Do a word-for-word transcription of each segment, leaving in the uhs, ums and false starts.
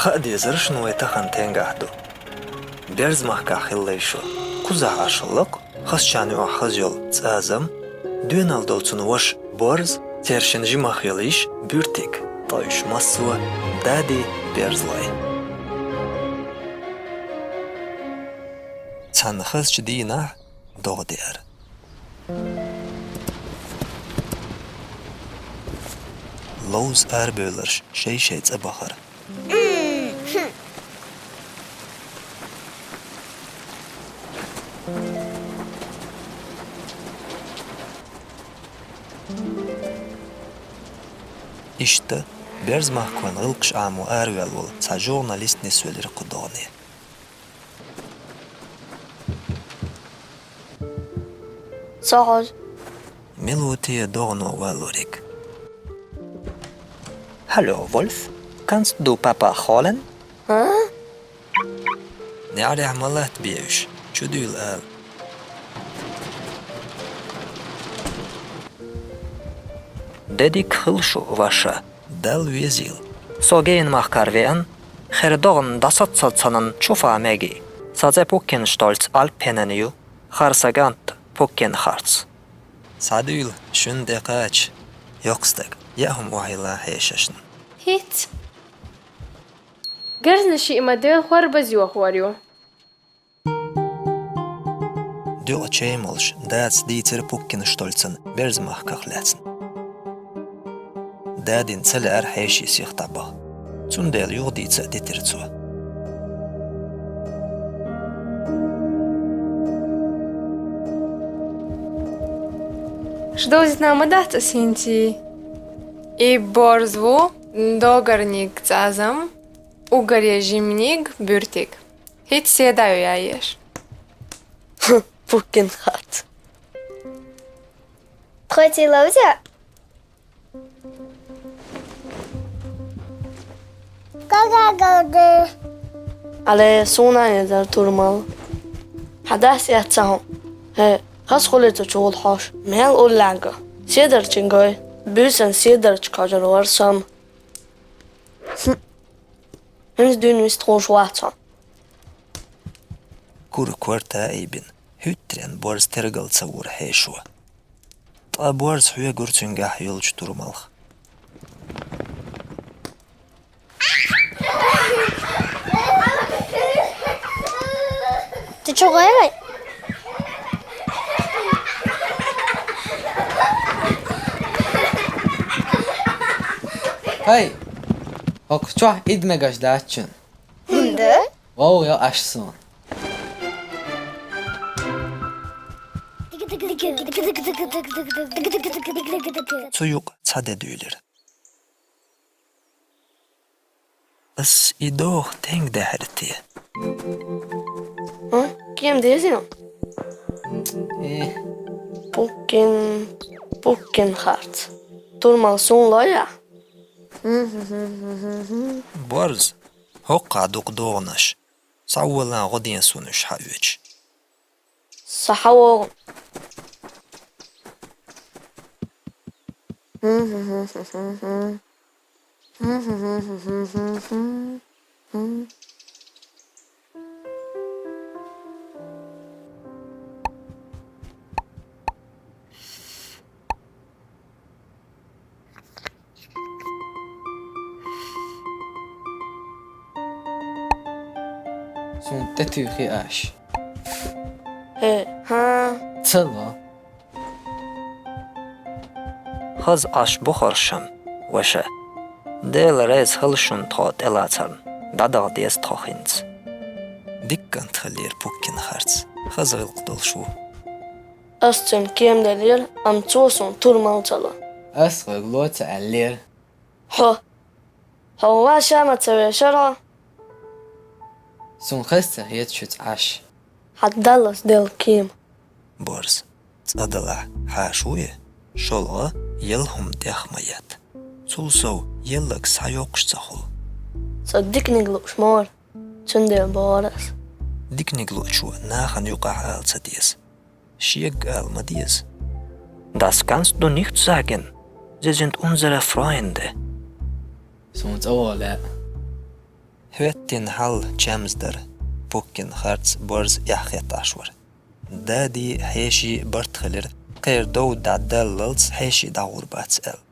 Хаа дезараш вай тахан тенга ду. Берзмахкахь хилла шо. Кхузахь Ӏаш лакха, хазачарна юкъахь хаза йолу цӀазам, доьналла долу цуьнан ваша Борз, церан шина жимах йолу йиша Буьртиг, ткъа уьш массо а Дади, Берзлой. Цхьана хазачу дийнахь догӀа деара. Ловза арабевлларш шай-шай цӀа бахара. Иштта Берзмахкойн гӀиллакхаш Ӏамо араваьлла волу цхьа журналист нисвелира кху догӀане. Со хьожа. Мила ву те догӀано валориг? Hallo, Wolf. Kannst du Papa holen? А? НеӀарехь ма латта бе уьш, чудуьйла ала. Де дика хила шу, ваша. Далла везийла. Со Гейн-махкара веана, хӀара догӀана дӀасаццалц санна чу фа меги. Сан цӀе Пуккенштольц Альпенен ю, хӀара сан кӀант Пуккенхарц. Схьадуьйла, шуна тӀе кхача, йоккха стаг, яа хӀума охьайилла хьешашна. ХӀинца. Гарзна шиъ ма девлла, хӀорбаз йохор ю. Дуьхьа чай молуш, дадас дийцира Пуккенштольцан Берзмахках лаьцна. Дадина ца лаьара хьеший сиха дӀабаха. Цундела юхадийца а дитира цо. Шу довзийтина ма дац ас хӀинца? И Борз ву, догарниг цӀазам, уггаре жиманиг Буьртиг. ХӀинца седа ю яеш. Пуккенхарц. Тхоьца ловза? Алло, суна езар турмал. Хьан дас эцна хьо? ХӀе, хаза хуьлий цу чугӀула хьош? Мел уллаьнга. Седарчингой. Буьйсан седарча кхажар вар сам. ХӀинца дуьйна вист хууш вац хьо. Кура корта а айбина, хӀуьттаренна Борз тергал ца вора хьешо. Ткъа Борз хьоьгура цуьнгахь йолчу турмалх. Ты чё, гой? ХӀай! ХӀокху чохь ида мегаш дац шуна. ХӀунда? Вовйо аш суна. Цу юкъа цхьа де дуьйлира. Ас и догӀа тенга даьхьира те? А? Кем деза? Э. Пуккин, Пуккинхарц. Турмал суна лой ахь? Борз, хӀокхахь дукха догӀанаш. Схьавола, гӀо де суна уьш хьаоьцуш. СхьавогӀу. Суна тӀетуьйхи аш. Э, хӀа. Ца ло. Хаза Ӏаш бу хӀоршам, ваша. Дела реза хила шуна тхо тӀелацарна, дӀадаха деза тхо хӀинца. Дика кӀант хиллера Пуккинхарц, хаза гӀиллакх долуш ву. Ас цуьнан кема деллера, амма цо суна турмал ца ло. Ас хьоьга ло ца аьллера. Хьо. Хьо ван ша ма ца вешара? Суна хаза ца хета шуьца Ӏаш. Хьан даллас делла кема. Борз. ЦӀа далахь хьаша вуй? ШолгӀа, Яла хӀума тӀех ма етта. Цул сов, яллаг схьайоккхуш ца хула. Со диканиг лууш ма вара, цундела боху ас. Диканиг луучо нахана юкъахь ала ца деза. Шега ала ма деза. Das kannst du nicht sagen. Sie sind unsere Freunde. Суна цӀа вогӀу лаьа. ХӀоьттина хьал чамза дара, Пуккин харц борз эхь хетташ вара. Дади хьеший барт хилира, кхеран дов дӀадаллалц хьеший дӀагӀур бац аьлла.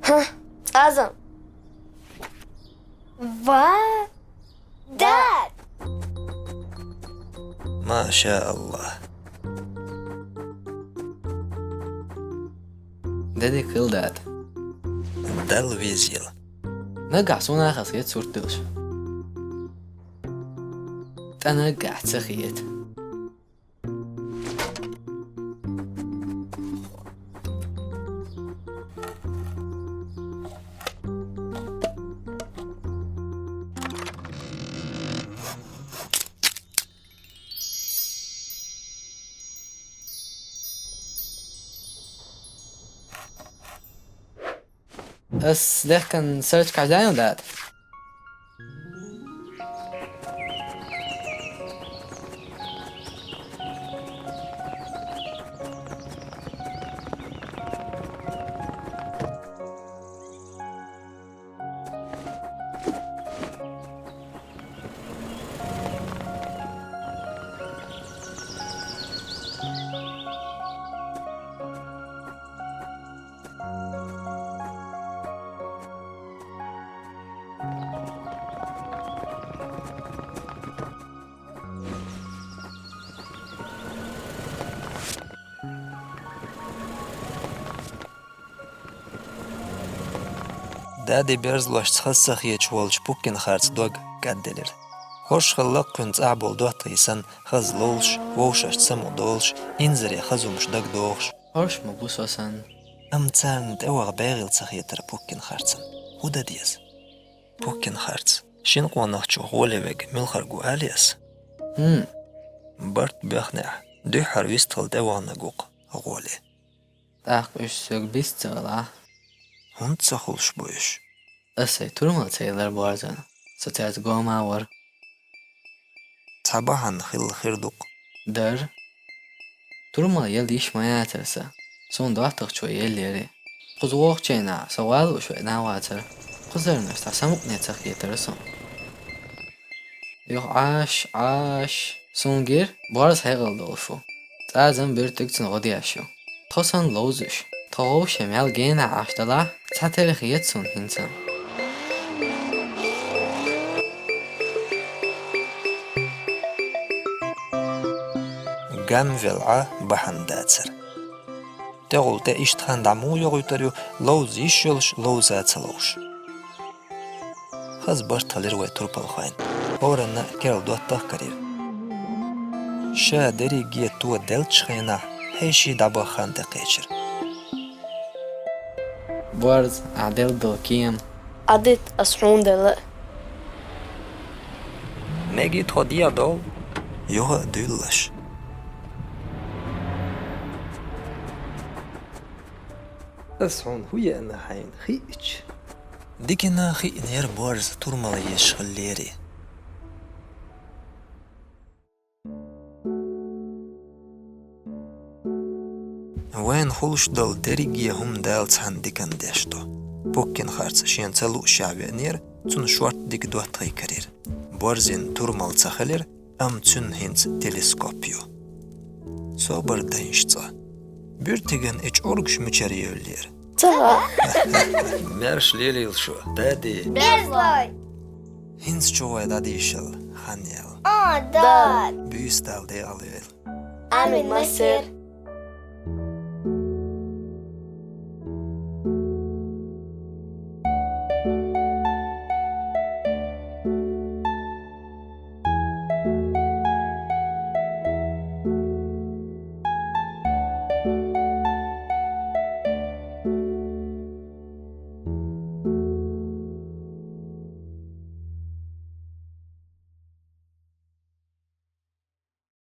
ХӀа, Ӏазам. Ва? Дад! Ма ша Аллах. Де дика хила, дад. Далла везийла. Нагахь суна хазахета сурт диллаш. ТӀе нагахь ца хета. Ас лехкан сарачкаш даьнна, дад? Дади берзалошца хаза ца хеташ волчу Пуккин харц дог кӀадделира. ХӀорш хилла кхуьнан цӀахь болу доттагӀий санна, хаза ловзуш, вовшашца самукъадолуш, инзаре хаза хӀумаш дагадогӀуш. ХӀорш ма бу со санна. Амма царна тӀеваха бегӀийла ца хетара Пуккин харцана. ХӀун дан деза? Пуккин харц. Шина къонахчух гӀоле верг муьлхарг ву алий ас? ХӀун? Барт боьхнехь, дуьххьара вистхила тӀеваханарг ву-кх гӀоле. ТӀаккха уьш соьга бист ца валахь? ХӀунда ца хуьлуш бу уьш? Ас сайн турмал ца елира борзана, со цаьрца гома а вара. Цхьа бахьана хилла хир ду-кх. Дара. Турмал яла йиш ма яцара сан. Суна доттагӀчо еллера. Кхуза вогӀучу хенахь со валуш веана а вацара. Кхузарнаш цхьа самукъане ца хетара суна. Юха Ӏаш, Ӏаш, суна гира, борз хьекъал долуш ву. ЦӀазам буьртиг цунна гӀо деш ю. Тхо санна ловзуш, тхо вовшийн мел генахь Ӏаш далахь, цхьатерра хета суна хӀинца. Гам велла Ӏа бахьана дацара. ТӀегӀул тӀе иштта хан дӀа муха йохуьйтур ю, ловза йиш йолуш, ловза а ца ловш? Хаза барт хилира вай турпалхойн. ХӀоранна а керла доттагӀа карийра. Ша дерриге тоделлачу хенахь хьеший дӀабаха хан тӀекхечира. Борз, ахь делла долу кема. Ӏадит ас хьуна делла. Мегий тхо дехьа довла? Юха а дуьйлалаш. Ас хьуна хӀун еана хьайна хиъча? Дикина хиънера борз турмал езаш хиллера. Вайна хуьлуш долу дерриге хӀума Дала цхьаьна диканна деш ду. Пуккин харц шена ца луушехь веанера, цунна шорта дика доттагӀий карийра. Борзина турмал ца хилира, амма цуьнан хӀинца телескоп ю. Собар дайша цкъа. Буьртиган и чӀургаш мичара евллера? Ца хаьа. Маьрша лелийла шу, дади. Берзалой! Инз чугвай Дадишал ханал. О, Дад! Буьз тал, дегӀал эвел. Амин, Масер.